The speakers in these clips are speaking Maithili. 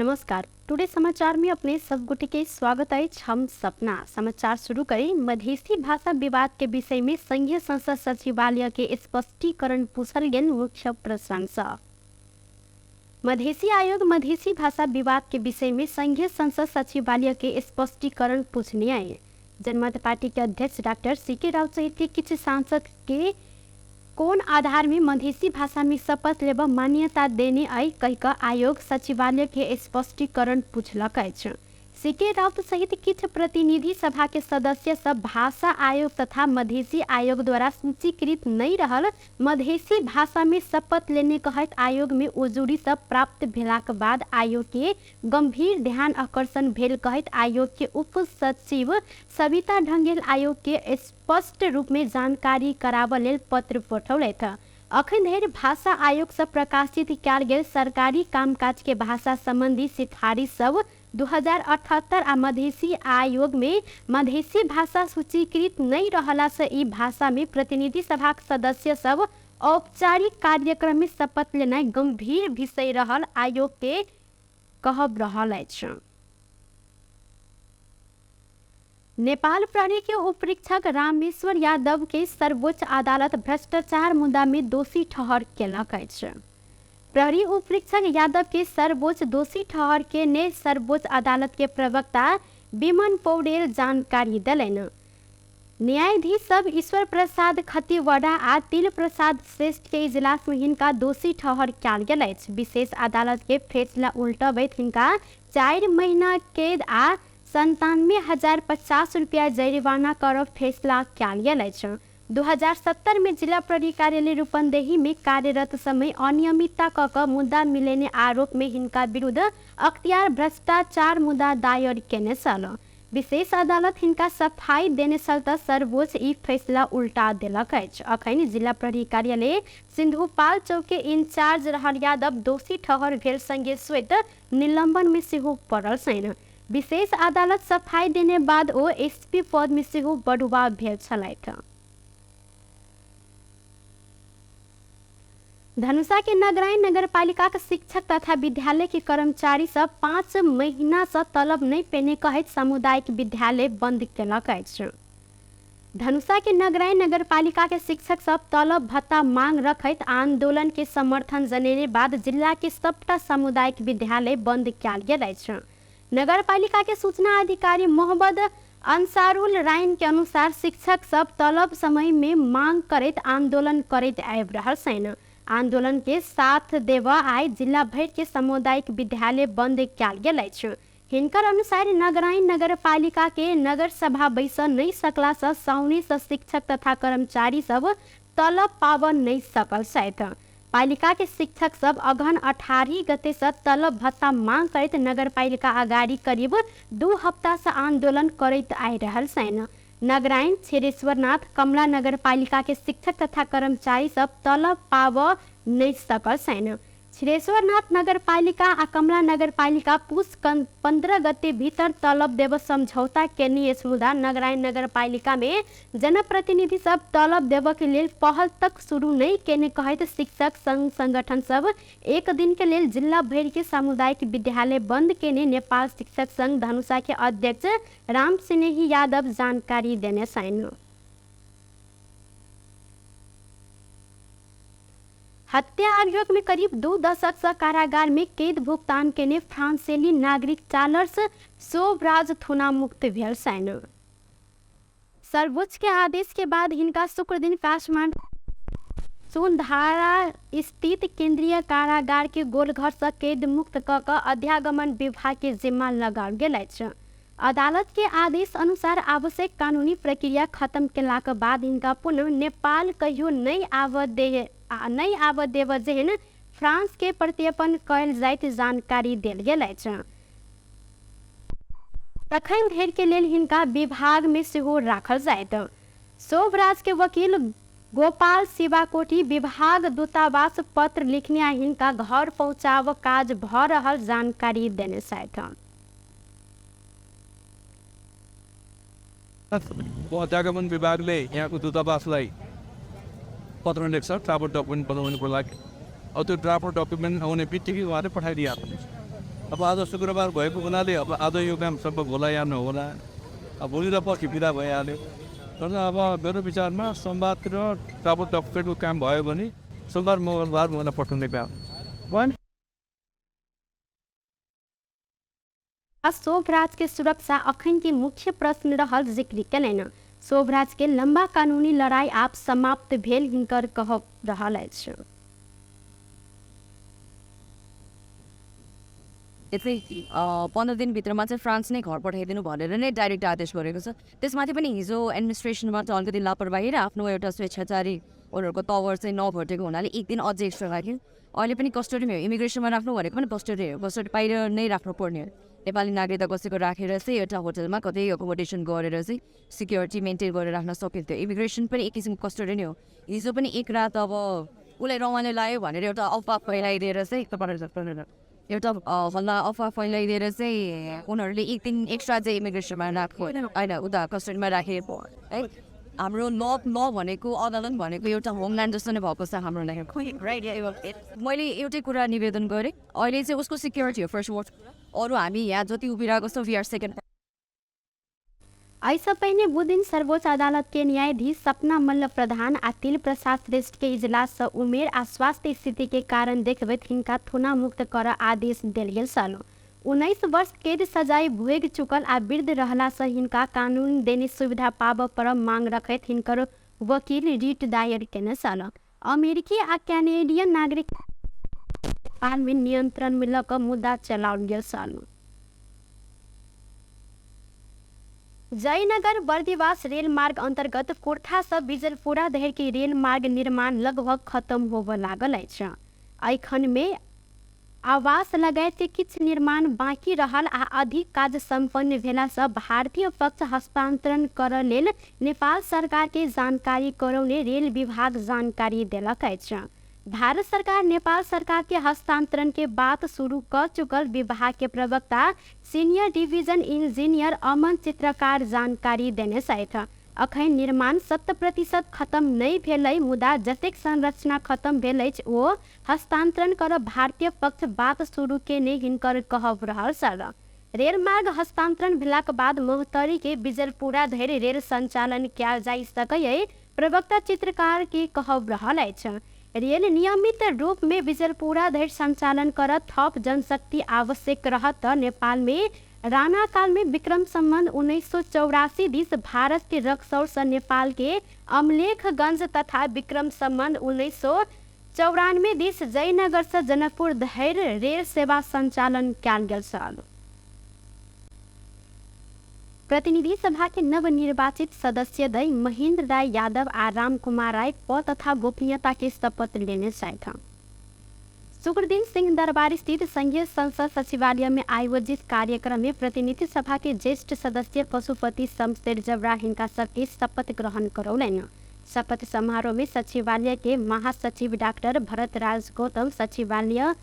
नमस्कार, टुडे समाचार में अपने सब गोटे के स्वागत अछि। हम सपना समाचार शुरू करी। मधेसी भाषा विवाद के विषय में संघीय संसद सचिवालय के स्पष्टीकरण पूछल गेल मुख्य प्रसंग। मधेसी आयोग मधेसी भाषा विवाद के विषय में संघीय संसद सचिवालय के स्पष्टीकरण पूछने आए। जनमत पार्टी के अध्यक्ष डॉक्टर सी के राउत सहित के किछु सांसद के कोन आधार में मधेसी भाषा में शपथ लेब मान्यता देने अइ कहि कऽ आयोग सचिवालय के स्पष्टीकरण पूछलक अछि। सी के राउत सहित किछु प्रतिनिधि सभा के सदस्य सब भाषा आयोग तथा मधेसी आयोग द्वारा सूचीकृत नहि रहल मधेसी भाषा में शपथ लेने कहैत आयोग में उजुरी सब प्राप्त भेलाक बाद आयोग के गंभीर ध्यान आकर्षण भेल कहैत आयोग के उप सचिव सविता ढंगेल आयोग के स्पष्ट रूप में जानकारी कराबऽ लेल पत्र पठौलथि। अखन धरि भाषा आयोग सँ प्रकाशित कयल गेल सरकारी कामकाज के भाषा संबंधी सिफारिश सब 2078 आ मधेसी आयोग मे मधेसी भाषा सूचीकृत नहि रहला सँ ई भाषा मे प्रतिनिधि सभाक सदस्य सब औपचारिक कार्यक्रम मे शपथ लेनाइ गंभीर विषय रहल आयोग के कहब रहल अछि। नेपाल प्रहरी के उपरीक्षक रामेश्वर यादव के सर्वोच्च अदालत भ्रष्टाचार मुद्दा में दोषी ठहर केलक अछि। प्रहरी उपरीक्षक यादव के सर्वोच्च दोषी ठहर के ने सर्वोच्च अदालत के प्रवक्ता विमन पौडेल जानकारी देलनि। न्यायाधीश सब ईश्वर प्रसाद खतिवड़ा आ तिल प्रसाद श्रेष्ठ के इजलास में हिनका दोषी ठहर कयल गेल अछि। विशेष अदालत के फैसला उल्टबैत हिनका 4 महीना कैद आ 97,050 रुपया जरिमाना करब फैसला कयल गेल अछि। 2070 में जिला प्रहरी कार्यालय रूपन्देही में कार्यरत समय अनियमितता क कऽ मुद्दा मिलेने आरोप में हिनका विरुद्ध अख्तियार भ्रष्टाचार मुद्दा दायर केने छल। विशेष अदालत हिनका सफाई देने छल त सर्वोच्च ई फैसला उल्टा देलक अछि। अखन जिला प्रहरी कार्यालय सिन्धुपाल्चोक के इंचार्ज रहल यादव दोषी ठहर भेल संगे स्वत निलंबन में सेहो पड़ल छनि। विशेष अदालत सफाई देने बाद ओ एसपी पद में सेहो बढ़ुआ भेल छलथि। धनुषा के नगराइन नगरपालिका के शिक्षक तथा विद्यालय के कर्मचारी सब 5 महीना से तलब नहीं पेने कहैत सामुदायिक विद्यालय बंद केलक अछि। धनुषा के नगराइन नगरपालिका के शिक्षक सब तलब भत्ता मांग रखैत आंदोलन के समर्थन जनेने बाद जिला के सबटा सामुदायिक विद्यालय बंद कयल गेल अछि। नगरपालिका के सूचना अधिकारी मोहम्मद अंसारुल राइन के अनुसार शिक्षक सब तलब समय में मांग करैत आंदोलन करैत आबि रहल छनि। आंदोलन के साथ देबऽ आइ जिला भरि के सामुदायिक विद्यालय बंद कयल गेल अछि। हिनकर अनुसार नगराइन नगरपालिका के नगर सभा बैसऽ नहि सकला सँ साउने सँ शिक्षक तथा कर्मचारी सब तलब पाबऽ नहि सकल छथि। पालिका के शिक्षक सब अगहन 18 गते सँ तलब भत्ता मांग करैत नगरपालिका अगाडि करीब 2 हप्ता सँ आंदोलन करैत आबि रहल छनि। नगराइन, क्षीरेश्वरनाथ, कमला नगरपालिका के शिक्षक तथा कर्मचारी सब तलब पाबऽ नहि सकल छनि। क्षीरेश्वरनाथ नगरपालिका आ कमला नगरपालिका पुस 15 गते भीतर तलब देब समझौता केने अछि, मुदा नगराइन नगरपालिका में जनप्रतिनिधि सब तलब देब के लेल पहल तक शुरू नहीं केने कहैत शिक्षक संघ संगठन सब एक दिन के लेल जिला भरि के सामुदायिक विद्यालय बंद केने नेपाल शिक्षक संघ धनुषा के अध्यक्ष राम स्नेही यादव जानकारी देने छनि। हत्या अभियोग में करीब 2 दशक से कारागार में कैद भुगतान केने फ्रांसेली नागरिक चार्ल्स शोभराज थुना मुक्त भेल छनि। सर्वोच्च के आदेश के बाद हिनका शुक्र दिन काठमांडू सोनधारा स्थित केंद्रीय कारागार के गोलघर से कैद मुक्त क कऽ अध्यागमन विभाग के जिम्मा लगाओल गेल अछि। अदालत के आदेश अनुसार आवश्यक कानूनी प्रक्रिया खत्म केलाक बाद हिनका पुनः नेपाल कहियो नहि आबऽ देब जेहन फ्रांस के प्रत्यर्पण कयल जाइत जानकारी देल गेल अछि। तखन धरि के लेल हिनका विभाग में सेहो राखल जाइत। शोभराज के वकील गोपाल शिवाकोटी विभाग दूतावास पत्र लिखने आ हिनका घर पहुंचाब काज भ रहल जानकारी देने छथि। अध्यागमन विभागले यहाँको दूतावासलाई पत्र लेख्छ ट्राभल डकुमेन्ट बनाउनुको लागि। अब त्यो ट्राभल डकुमेन्ट आउने बित्तिकै उहाँले पठाइदिइहाल्नुहुन्छ। अब आज शुक्रबार भएको हुनाले अब आज यो काम सम्भव होला या नहोला, अब भोलि र पर्सि बिदा भइहाल्यो। तर अब मेरो विचारमा सोमबारतिर ट्राभल डकुमेन्टको काम भयो भने सोमबार मङ्गलबार मलाई पठाउने काम। शोभराज के सुरक्षा अखन के मुख्य प्रश्न रहल जिक्र केलनि। शोभराज के लंबा कानूनी लड़ाई आब समाप्त भेल हिनकर कहब रहल अछि। यतै 15 दिनभित्रमा चाहिँ फ्रान्स नै घर पठाइदिनु भनेर नै डाइरेक्ट आदेश गरेको छ। त्यसमाथि पनि हिजो एडमिनिस्ट्रेसनबाट अलिकति लापरवाही र आफ्नो एउटा स्वेच्छाचारी उनीहरूको तवर चाहिँ नघटेको हुनाले एक दिन अझै एक्स्ट्रा राख्यो। अहिले पनि कस्टडीमा हो, इमिग्रेसनमा राख्नु भनेको पनि कस्टडी हो, कस्टडी बाहिर नै राख्नुपर्ने हो। नेपाली नागरिकता कसैको राखेर चाहिँ एउटा होटलमा कतै एकोमोडेसन गरेर चाहिँ सिक्योरिटी मेन्टेन गरेर राख्न सकिन्थ्यो। इमिग्रेसन पनि एक किसिमको कस्टडी नै हो। हिजो पनि एक रात अब उसलाई रमाइलो लाग्यो भनेर एउटा अफवाह फैलाइदिएर चाहिँ एउटा हल्ला अफवाह फैलाइदिएर चाहिँ उनीहरूले एक दिन एक्स्ट्रा चाहिँ इमिग्रेसनमा राख्यो, होइन उता कस्टडीमा राखे है। हाम्रो ल ल भनेको अदालत भनेको एउटा होमल्यान्ड जस्तो नै भएको छ हाम्रो लागि। मैले एउटै कुरा निवेदन गरेँ, अहिले चाहिँ उसको सिक्योरिटी हो फर्स्ट वर्ड, अरू हामी यहाँ जति उभिरहेको छौँ we are second. एहिसँ पहिने बुधदिन सर्वोच्च अदालत के न्यायाधीश सपना मल्ल प्रधान आ तिल प्रसाद श्रेष्ठ के इजलास सँ उमेर आ स्वास्थ्य स्थिति के कारण देखबैत हिनका थुना मुक्त कर आदेश देल गेल छल। 19 वर्ष कैद सजाय भोगि चुकल आ वृद्ध रहला सँ हिनका कानून देने सुविधा पाबऽ पर मांग रखैत हिनकर वकील रिट दायर केने छल। अमेरिकी आ कैनेडियन नागरिक नेपाल में नियंत्रण में लऽ कऽ मुद्दा चलाओल गेल छल। जयनगर बर्दिवास रेल मार्ग अंतर्गत कोर्था से बिजलपुरा धरि के रेल मार्ग निर्माण लगभग खत्म होबऽ लागल अछि। एखन में आवास लगायत के किछु निर्माण बाँकी रहल आ अधिक काज सम्पन्न भेला सँ भारतीय पक्ष हस्तांतरण करऽ लेल नेपाल सरकार के जानकारी करौने रेल विभाग जानकारी देलक अछि। भारत सरकार नेपाल सरकार के हस्तांतरण के बात शुरू क चुकल विभाग के प्रवक्ता senior division engineer Aman Chitrakar जानकारी देने छथि। अखन निर्माण 100% खत्म नहि भेलै, मुदा जतेक संरचना खत्म भेल अछि ओ हस्तांतरण कर भारतीय पक्ष बात शुरू केने हिनकर कहब रहल छल। रेल मार्ग हस्तांतरण भेलाक बाद महोत्तरी के बिजलपुरा धरि रेल संचालन कयल जा सकैए, प्रवक्ता चित्रकार के कहब रहल अछि। रेल नियमित रूप में बिजलपुरा धरि संचालन कर थप जनशक्ति आवश्यक रहत। नेपाल में राणा काल में विक्रम संबंध 1984 दिस भारत के रक्सौल से नेपाल के अमलेखगंज तथा विक्रम संबंध 1994 दिस जयनगर से जनकपुर धरि रेल सेवा संचालन कयल गेल छल। प्रतिनिधि सभा के नवनिर्वाचित सदस्य दय महेंद्र राय यादव आ रामकुमार राय पद तथा गोपनीयता के शपथ लेने छथि। शुक्रदिन सिंह दरबार स्थित संघीय संसद सचिवालय में आयोजित कार्यक्रम में प्रतिनिधि सभा के ज्येष्ठ सदस्य पशुपति शमशेर जबरा हिनका सबके शपथ ग्रहण करौलनि। शपथ समारोह में सचिवालय के महासचिव डॉक्टर भरतराज गौतम, सचिवालय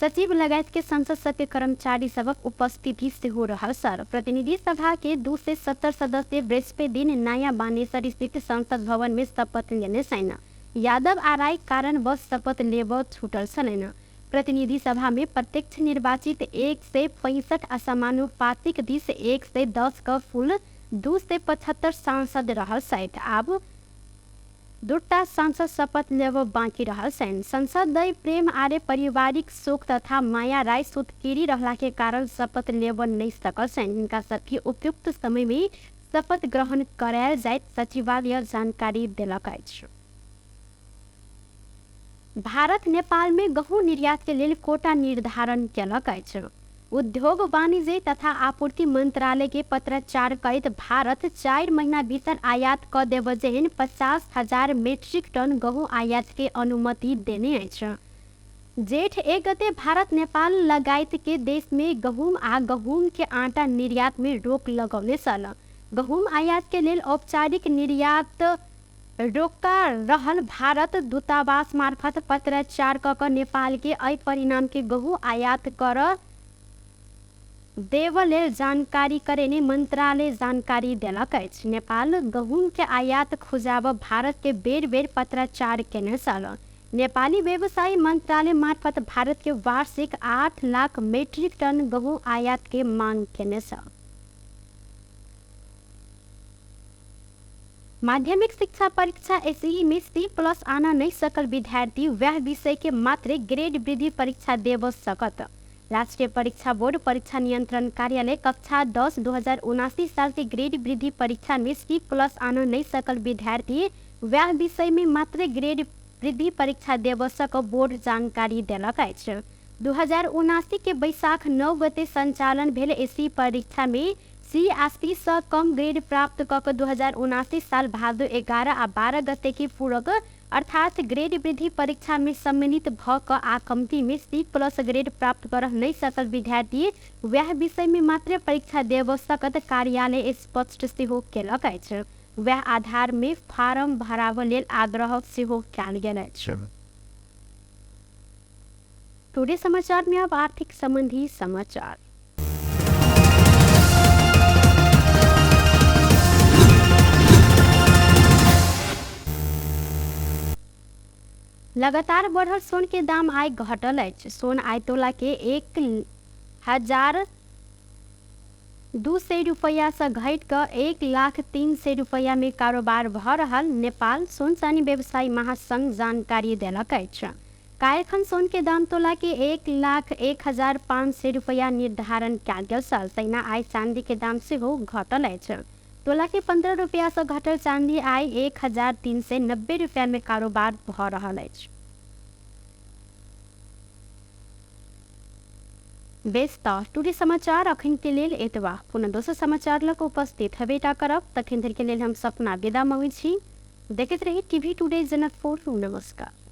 सचिव लगायत के संसद सभ्य कर्मचारी सबक उपस्थिति सेहो रहल सर। प्रतिनिधि सभा के 270 सदस्य बृहस्पति दिन नयाँ बानेश्वर स्थित संसद भवन में शपथ लेने छनि। यादव आ राय कारणवश शपथ लेबऽ छूटल छलनि। प्रतिनिधि सभा में प्रत्यक्ष निर्वाचित 165 असमानुपातिक दिस 110 क कुल 275 सांसद रहल छथि। आब दूटा सांसद शपथ लेबऽ बाँकी रहल छनि। संसद दय प्रेम आर्य पारिवारिक शोक तथा माया राय सुतकेरी रहला के कारण शपथ लेबऽ नहि सकल छनि। हिनका सबके उपयुक्त समय में शपथ ग्रहण करायल जाइत सचिवालय जानकारी देलक अछि। भारत नेपाल में गहूँ निर्यात के लेल कोटा निर्धारण केलक अछि। उद्योग वाणिज्य तथा आपूर्ति मंत्रालय के पत्राचार करैत भारत 4 महीना भीतर आयात क देबऽ जेहन 50,000 मेट्रिक टन गहूँ आयात के अनुमति देने अछि। जेठ 1 गते भारत नेपाल लगायत के देश में गहूम आ गहूम के आटा निर्यात में रोक लगौने छल। गहूम आयात के लेल औपचारिक निर्यात रोका रहल भारत दूतावास मार्फत पत्राचार क कऽ नेपाल के एहि परिणाम के गहूँ आयात कर देबऽ लेल जानकारी करेने मंत्रालय जानकारी देलक अछि। नेपाल गहूम के आयात खुजाबऽ भारत के बेर बेर पत्राचार केने छल। नेपाली व्यवसाय मन्त्रालय मार्फत भारत के वार्षिक 8 लाख मेट्रिक टन गहुँ आयात के मांग केने छ। माध्यमिक शिक्षा परीक्षा एसई में सी प्लस आना नहीं सकल विद्यार्थी वह विषय के मात्रै ग्रेड वृद्धि परीक्षा देव सकत। राष्ट्रिय परीक्षा बोर्ड परीक्षा नियंत्रण कार्यालय कक्षा 10 2079 साल के ग्रेड वृद्धि परीक्षा में सी प्लस आना नहीं सकल विद्यार्थी वह विषय में मात्रै ग्रेड वृद्धि परीक्षा देव सक बोर्ड जानकारी देलक अछि। 2079 के वैशाख 9 गते सञ्चालन भेल एसी परीक्षा में सी आ सी सँ कम ग्रेड प्राप्त कऽ कऽ 2079 साल भादो 11 आ 12 गते के पूरक अर्थात ग्रेड वृद्धि परीक्षा में सम्मिलित भऽ कऽ आ कम्ती में सी प्लस ग्रेड प्राप्त कर नहीं सकल विद्यार्थी वएह विषय में मात्र परीक्षा देब सकत कार्यालय स्पष्ट सेहो केलक अछि। वएह आधार में फारम भराबऽ लेल आग्रह सेहो कयल गेल अछि। टुडे समाचार में अब आर्थिक संबंधी समाचार। लगातार बढ़ल सोन के दाम आइ घटल अछि। सोन आइ तोला के 1200 रुपैया से घटि कऽ 1,00,300 रुपैया में कारोबार भऽ रहल नेपाल सोन चानी व्यवसायी महासंघ जानकारी देलक अछि। काल्हिखन सोन के दाम तोला के 1,01,500 रुपैया निर्धारण कयल गेल छल। तहिना आइ चांदी के दाम सेहो घटल अछि। तोला के 15 रुपैया से घटल चांदी आइ 1390 रुपैया में कारोबार भऽ रहल अछि। बेस तऽ टुडे समाचार अखन के लेल एतबा। पुनः दोसर समाचार लग उपस्थित हेबेटा करब। तखन धरि के लेल हम सपना विदा मांगै छी। देखैत रही टीवी टुडे जनकपुर। नमस्कार।